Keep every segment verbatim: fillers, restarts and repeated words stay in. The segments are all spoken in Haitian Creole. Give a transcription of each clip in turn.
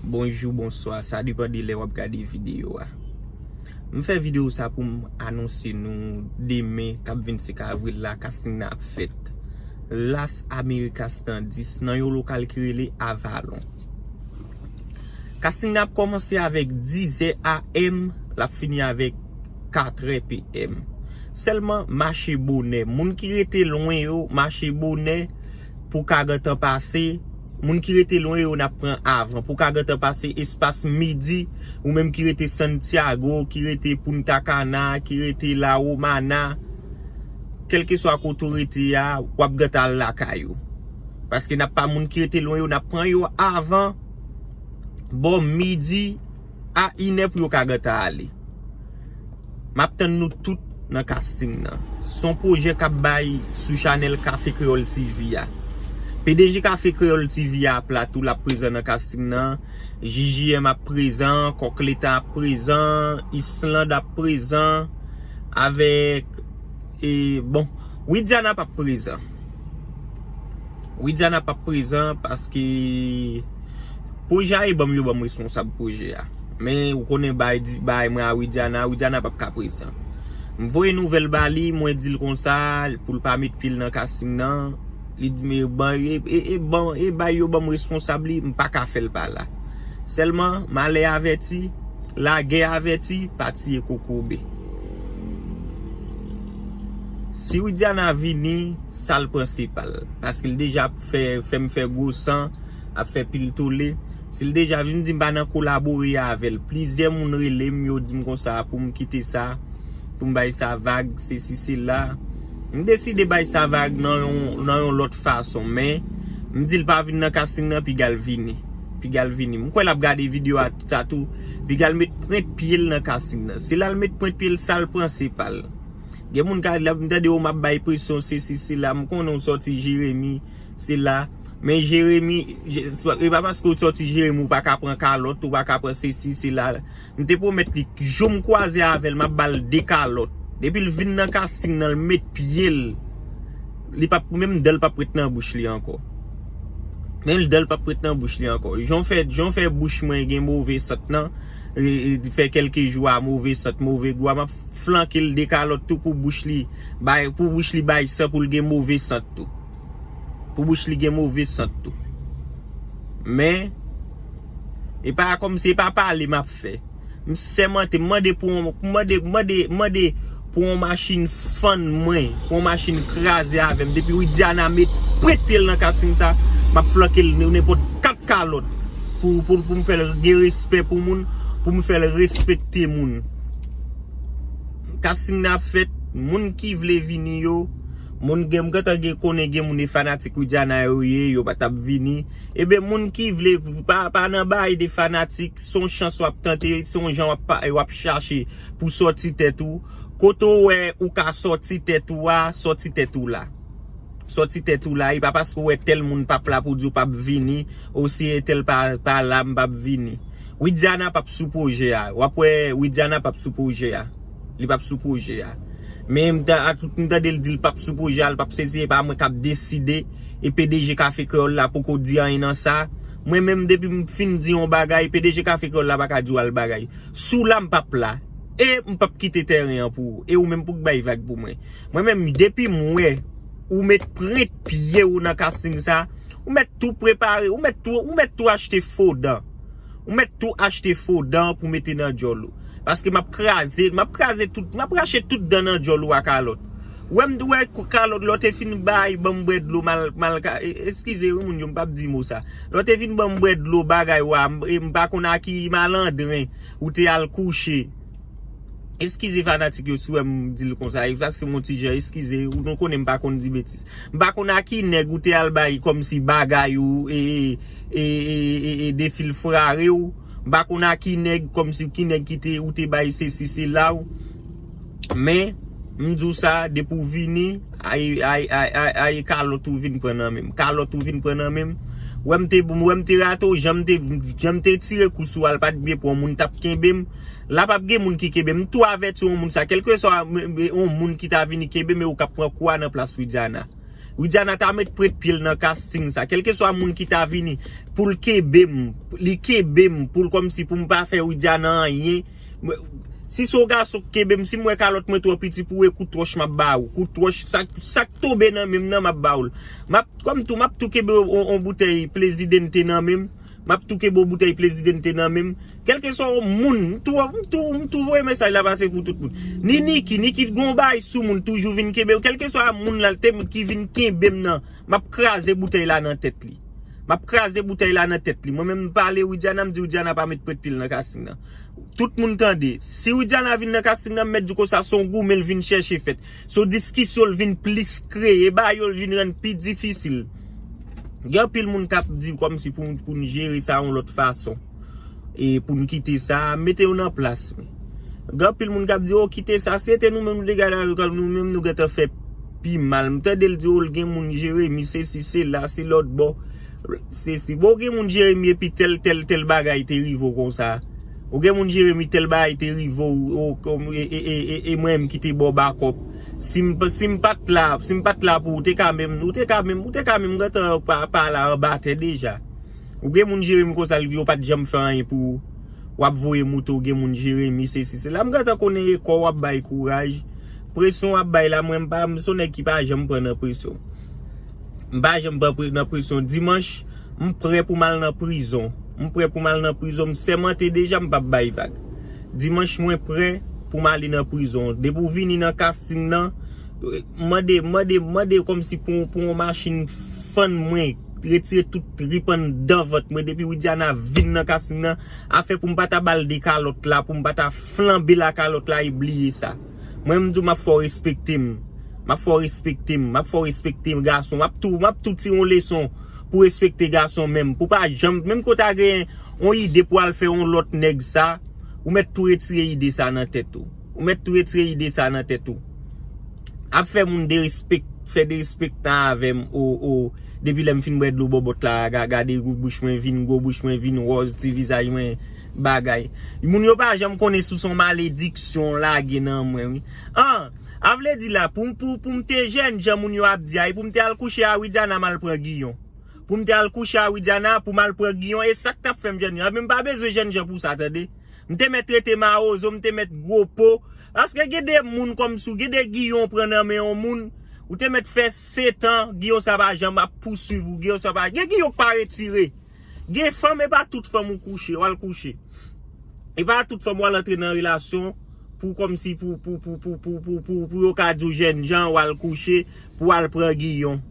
Bonjou, bonswa, sa depann de lè w ap gade videyo a. M fè videyo sa pou m anonse nou demen k ap vennsenk avril la, casting nan ap fèt Las Americas nan dis nan yon lokal ki rele Avalon. Casting nan ap kòmanse avèk dizè A M, l ap fini avèk katrè P M. Sèlman mache bonè. Moun ki rete lwen yo, mache bonè pou ka gentan pase. Moun ki rete lwen yo, n ap pran avan. Pou ka gentan pase espas midi, ou menm ki rete Santiago, ki rete Punta Cana, ki rete La Romana, kèlkeswa kote w rete a, w ap gentan al lakay ou. Paske n ap pa moun ki rete lwen yo, n ap pran yo avan bò midi a inè pou yo ka gentan ale. M ap tann nou tout nan casting nan. Se yon pwojè k ap bay sou chanèl Cafe Creole T V a. P D G Cafe Creole T V a ap la tou, l ap prezan nan casting nan. J J M ap prezan, Kòk Leta ap prezan, Island ap prezan, avèk, e, bon, Widiana p ap prezan. Widiana p ap prezan paske pwojè a, e ban m, yo ban m responsab pwojè a. Men ou konnen bay di, bay mwen a Widiana, Widiana p ap ka prezan. M voye nouvèl ba li, mwen di l konsa, pou l pa met pye l nan casting nan. Li di, men ban, e, e, e, ban, e bay yo ban m responsab li, m pa ka fè l pa la. Sèlman, malè avèti, lagè avèti, pa tiye kokobe. Si Widiana vini, sa l pran se pa l. Paske l deja ap fè, fè m fè gwo san, ap fè pil tole. Si l deja vin di m pa nan kolabore avè l. Plizyè moun rele m, yo di m konsa pou m kite sa, pou m bay sa vag, sesi, sela. M deside bay sa vag nan yon, nan yon lòt fason, men m di l pa vin nan casting nan, piga l vini. Piga l vini. M kwè l ap gade videyo a sa tou. Piga l met pwent pye l nan casting nan. Se la l met pwent pye l, sa l pran se pa l. Gen moun ka, l ap, m tande, "O, m ap bay presyon, sesi, sela." M konnen w sòti Jeremi, sela. Men Jeremi, Je-, e pa paske w sòti Jeremi, ou pa ka pran kalòt, ou pa ka pran sesi, sela. M te pwomèt li, jou m kwaze avè l, m ap ba l de kalòt. Depi l vin nan casting nan, l met pye l. Li p ap, menm dan l p ap ret nan bouch li ankò. Menm dan l p ap ret nan bouch li ankò. Jan w fè, jan w fè bouch mwen gen move sant nan, e, e, fè kèlke jou a move sant, move gou a, m ap flanke l de kalòt tou pou bouch li bay, pou bouch li bay san, pou l gen move sant tou. Pou bouch li gen move sant tou. Men, e pa kòmsi, e pa pale m ap fè. M sèmante, m mande pou yon, m mande, m mande, m mande pou yon machin fann mwen, pou yon machin kraze avè m. Depi Widiana met pwent pye l nan casting sa, m ap flanke l nenpòt kat kalòt pou, pou, pou m fè l gen respè pou moun, pou m fè l respekte moun. Casting nan ap fèt, moun ki vle vini yo, moun gen, m gentan gen, konnen gen moun e fanatik Widiana yo ye, yo pa t ap vini. Ebyen, moun ki vle, pa, pa nan bagay de fanatik, se yon chans w ap tante, se yon jan w ap pa, w ap chache pou sòti tèt ou. Kote w wè ou ka sòti tèt ou a, sòti tèt ou la. Sòti tèt ou la, e pa paske w wè tèl moun p ap la pou di w p ap vini, o si entèl pa, pa la, m p ap vini. Widiana p ap sou pwojè a. W ap wè Widiana p ap sou pwojè a. Li p ap sou pwojè a. Men m ta, a tout m tande l di l p ap sou pwojè a, l p ap sezi, e pa mwen k ap deside, e P D G Cafe Creole la poko di anyen nan sa. Mwen menm, depi m fin di yon bagay, P D G Cafe Creole la pa ka di w al bagay. Si w la, m p ap la. E m p ap kite tèren an pou ou. E ou menm pou k bay vag pou mwen. Mwen menm, depi m wè ou met pwent pye w nan casting sa, ou mèt tou prepare, ou mèt tou, ou mèt tou achte fo dan. Ou mèt tou achte fo dan pou mete nan djòl ou. Paske m ap kraze, m ap kraze tout, m ap rache tout dan nan djòl ou a kalòt. Ou wè m, ou wè kou-, kalòt, lè w te fin bay, ban m bwè dlo, mal, mal ka, e, eskize wi moun yo, m p ap di mo sa. Lè w te fin ban m bwè dlo, bagay ou a, m, e m pa konn a ki malandren ou te al kouche. Eskize fanatik yo si w wè m di l konsa, e paske m on ti jan eskize, ou nou konnen m pa konn di betiz. M pa konn a ki nèg ou te al bay kòmsi bagay ou, e, e, e, e, e, e defilfrare w. M pa konn a ki nèg, kòmsi ki nèg ki te, ou te bay sesi, sela w. Men, m di w sa, depi w vini, ay, ay, ay, ay, ay, kalòt ou vin pran nan men m. Kalòt ou vin pran nan men m. Wè m te, wè m te rate w, jan m te, jan m te tire kou sou a l, pa t byen pou yon moun t ap kenbe m. La p ap gen moun ki kenbe m. M tou avèti yon moun sa. Kèlkeswa yon moun ki ta vini kenbe m, e ou k ap pran kou a nan plas Widiana. Widiana ta met prèt pye l nan casting sa. Kèlkeswa moun ki ta vini pou l kenbe m, li kenbe m pou l kòmsi pou m pa fè Widiana anyen. Si se yon gason k kenbe m, si m wè kalòt mwen twò piti pou w, e kout wòch m ap ba ou. Kout wòch, sa, sa k tonbe nan men m nan, m ap ba ou l. M ap, kòm tou, m ap tou kenbe on, on boutèy Presidente nan men m. M ap tou kenbe on boutèy Presidente nan men m. Kèlkeswa yon moun, m tou, m tou, m tou voye mesaj la pase pou tout moun. Ni Niki, Niki gon bagay sou moun, toujou vin kenbe. Kèlkeswa moun la te ki vin kenbe m nan, m ap kraze boutèy la nan tèt li. M ap kraze boutèy la nan tèt li. Mwen menm m pale Widiana, m di Widiana pa met prèt pye l nan casting nan. Tout moun tande. Si Widiana vin nan casting nan, m mèt di konsa, se yon goumen l vin chèche fèt. Se yon diskisyon l vin plis kreye, ba yo l vin rann pi difisil. Gen anpil moun k ap di kòmsi pou, pou n jere sa yon lòt fason. E pou n kite sa, mete yo nan plas mwen. Gen anpil moun k ap di, o, kite sa, si se te nou menm, nou te gade avèk nou menm, nou gentan fè pi mal. M tande l di, o, l gen moun Jeremi, sesi, sela, se lòt bò. Sesi. Bon, ou gen moun Jeremi, epi tèl, tèl, tèl bagay te rive w konsa. Ou gen moun Jeremi, tèl bagay te rive w, e, e, e, e, e mwen menm ki te ba w bakòp. Si m, si m pa t la, si m pa t la pou ou, te ka menm, ou te ka menm, ou te ka menm gentan pa, pa la anba tè deja. Ou gen moun Jeremi konsa, yo pa t janm fè anyen pou ou. W ap voye moute, ou gen moun Jeremi, sesi, sela. M gentan konnen e kò w ap bay kouraj. Presyon w ap bay la, mwen, m pa, m se yon nèg ki pa janm pran nan presyon. M pa janm pran pre-, nan presyon. Dimanch, m prè pou m al nan prizon. M prè pou m al nan prizon. M sèmante deja, m p ap bay vag. Dimanch, mwen prè pou m ale nan prizon. Depi w vini nan casting nan, mande, mande, mande kòmsi pou, pou yon machin fann mwen, retire tout trip anndan vant mwen. Depi Widiana vin nan casting nan, afè pou m pa ta ba l de kalòt la, pou m pa ta flanbe la kalòt la, e bliye sa. Mwen, m di w, m ap fè w respekte m. M ap fè w respekte m. M ap fè w respekte gason. M ap tou, m ap tou tire yon leson pou respekte gason menm. Pou pa janm, menm ke w ta gen yon ide pou al fè yon lòt nèg sa, ou mèt tou retire ide sa nan tèt ou. Ou mèt tou retire ide sa nan tèt ou. Ap fè moun derespek-, fè derespektan avè m, o, o, depi lè m fin bwè dlo bòbòt la, ga-, gade gwo bouch mwen vin, gwo bouch mwen vin wòz, ti vizaj mwen bagay. Moun yo pa janm konnen si se yon malediksyon lage nan mwen, wi. An, a vle di la, pou, pou, pou m te jènjan moun yo ap di a, e pou m te al kouche a Widiana, m al pran Giyon. Pou m te al kouche a Widiana, pou m al pran Giyon, e sa k t ap fè m jènjan. Men m pa bezwen jènjan pou sa, tande. M te mèt rete mawozo, m te mèt gwo po. Paske gen de moun kòmsi w, gen de Giyon w pran nan men yon moun, ou te mèt fè setan, Giyon sa pa janm ap pouswiv ou, Giyon sa pa, gen Giyon k pa retire. Gen fanm, e pa tout fanm ou kouche, w al kouche. E pa tout fanm w al antre nan relasyon pou kòmsi pou, pou, pou yo ka di w jènjan, w al kouche, pou w al pran Giyon.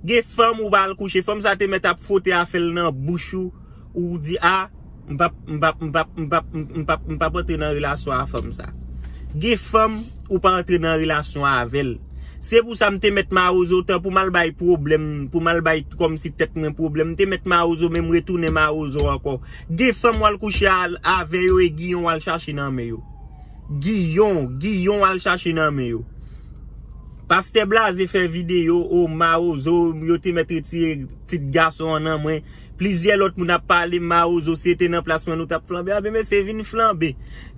Gen fanm ou pa al kouche, fanm sa te mèt ap fwote afè l nan bouch ou, ou di, a, m p ap, m p ap, m p ap, m p ap, m p ap, m p ap antre nan relasyon a fanm sa. Gen fanm ou pa antre nan relasyon avè l. Se pou sa m te mèt mawozo tan pou m al bay pwoblèm, pou m al bay kòmsi tèt mwen pwoblèm. M te mèt mawozo, men m retounen mawozo ankò. Gen fanm w al kouche a-, avè yo e Giyon w al chache nan men yo. Giyon, Giyon w al chache nan men yo. Pastè Blaze fè videyo, o mawozo, yo te mèt retire tit gason an nan mwen. Plizyè lòt moun ap pale, mawozo, si te nan plas mwen, nou t ap flanbe. A ben, mesye, vin flanbe.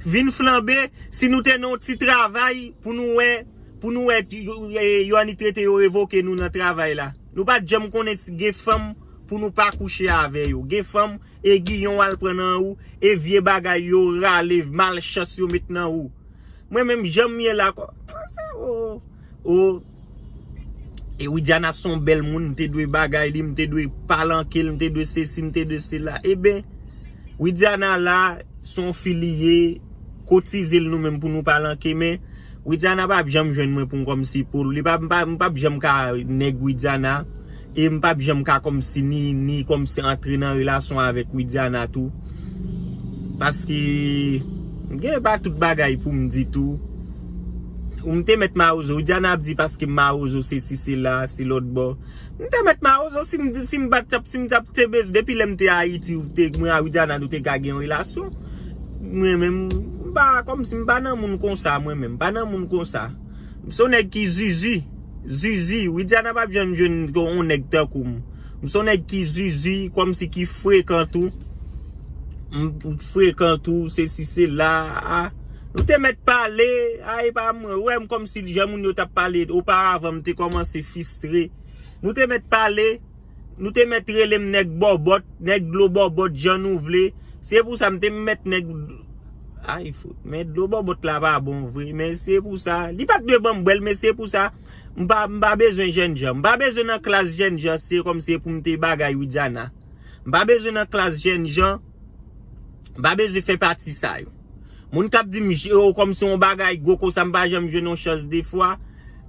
Vin flanbe, si nou te nan yon ti travay, pou nou wè, pou nou wè, yo, yo, yo annik rete yo revoke nou nan travay la. Nou pa t janm konnen si gen fanm pou nou pa kouche avè yo. Gen fanm, e Giyon w al pran nan ou, e vye bagay yo rale, malchans yo met nan ou. Mwen menm, jan m ye la, kò, o, o, e Widiana se yon bèl moun, m te dwe bagay li, m te dwe palanke l, m te dwe sesi, m te dwe sela. Eben, Widiana la, se yon fi li ye, kotize l nou menm pou nou palanke, men Widiana p ap janm jwenn mwen pou m kòmsi pou li, pa, m pa, m p ap janm ka nèg Widiana, e m p ap janm ka kòmsi ni, ni kòmsi antre nan relasyon avèk Widiana tou. Paske, gen pa tout bagay pou m di tou. Ou m te mèt mawozo, Widiana ap di paske m mawozo, sesi, sela, se lòt bò. M te mèt mawozo, si m, si m pa t ap, si m t ap te bezwen, depi lè m te Ayiti, ou te, mwen a Widiana, nou te ka gen yon relasyon. Mwen menm, m pa, kòmsi m pa nan moun konsa, mwen menm, m pa nan moun konsa. M se yon nèg ki zizi, zizi, Widiana p ap janm jwenn yon nèg tankou m. M se yon nèg ki zizi, kòmsi ki frekan tou. M frekan tou, sesi, sela, a. Nou te mèt pale, a, e pa mwen, ou wè m kòmsi jan moun yo t ap pale, oparavan m te kòmanse fistre. Nou te mèt pale, nou te mèt rele m nèg bòbòt, nèg dlo bòbòt, jan nou vle. Se pou sa m te mèt nèg, ay, fout, men dlo bòbòt la pa bon vre, men se pou sa. Li pa t dwe ban m bwè l, men se pou sa. M pa, m pa bezwen jènjan. M pa bezwen nan klas jènjan, se kòmsi pou m te bagay Widiana. M pa bezwen nan klas jènjan. M pa bezwen fè pati sa yo. Moun k ap di m, "Yo, kòmsi yon bagay gwo konsa, m pa janm jwenn yon chans de fwa."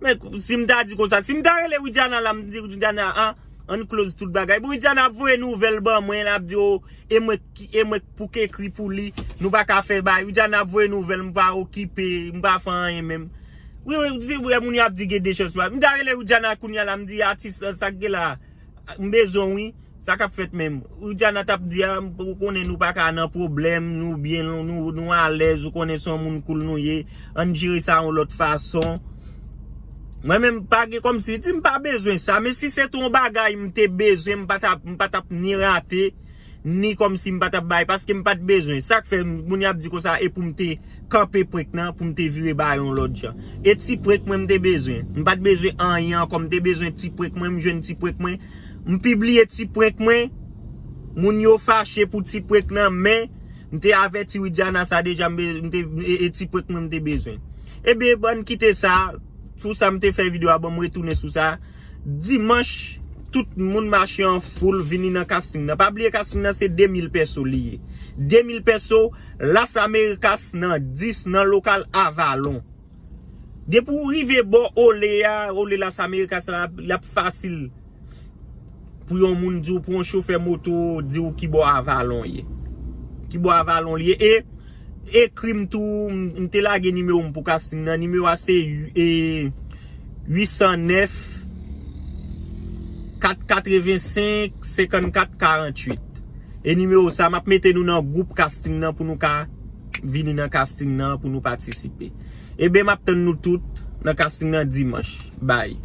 Men si m ta di konsa, si m ta rele Widiana la, m di Widiana, an, ann close tout bagay. Bon, Widiana ap voye nouvèl ban mwen, l ap di, "O, e mwen ki, e mwen pou k ekri pou li, nou pa ka fè bay." Widiana ap voye nouvèl, m pa okipe, m pa fè anyen menm. Wi, wi, di, wi, moun yo ap di gen de chans pa. M ta rele Widiana kounye a la, m di, "Atis, sa k gen la, m bezwen w, wi." Sa k ap fèt menm? Widiana t ap di, "A, ou konnen nou pa ka nan pwoblèm, nou byen, nou, nou, nou alèz, ou konnen se yon moun cool nou ye, ann jere sa yon lòt fason." Mwen menm, pa gen kòmsi, di m pa bezwen sa, men si se te yon bagay m te bezwen, m pa t ap, m pa t ap ni rate, ni kòmsi m pa t ap bay, paske m pa t bezwen. Sa k fè moun y ap di konsa, e pou m te kanpe prank nan, pou m te vire ba yon lòt jan. E ti prank mwen m te bezwen. M pa t bezwen anyen ankò, m te bezwen ti prank mwen, m jwenn ti prank mwen. M pibliye ti prank mwen. Moun yo fache pou ti prank nan, men m te avèti Widiana sa deja, m be-, m te, e, e ti prank mwen m te bezwen. Ebyen, bann kite sa, pou sa m te fè videyo a, ban m retounen sou sa. Dimanch, tout moun mache an foul vini nan casting nan. Pa bliye casting nan se de mil pèso li ye. De mil pèso, Las Americas nan dis nan lokal Avalon. Depi w rive bò Ole a, Ole Las Americas la, l ap fasil pou yon moun di w, pou yon chofè moto di w ki bò Avalon ye. Ki bò Avalon li ye. E ekri m tou, m, m te lage nimewo m pou casting nan. Nimewo a se, e, uit san nèf, kat katrevensenk, senkannkat, karanntuit. E nimewo sa, m ap mete nou nan gwoup casting nan pou nou ka vini nan casting nan, pou nou patisipe. Ebyen, m ap tann nou tout nan casting nan dimanch. Bye.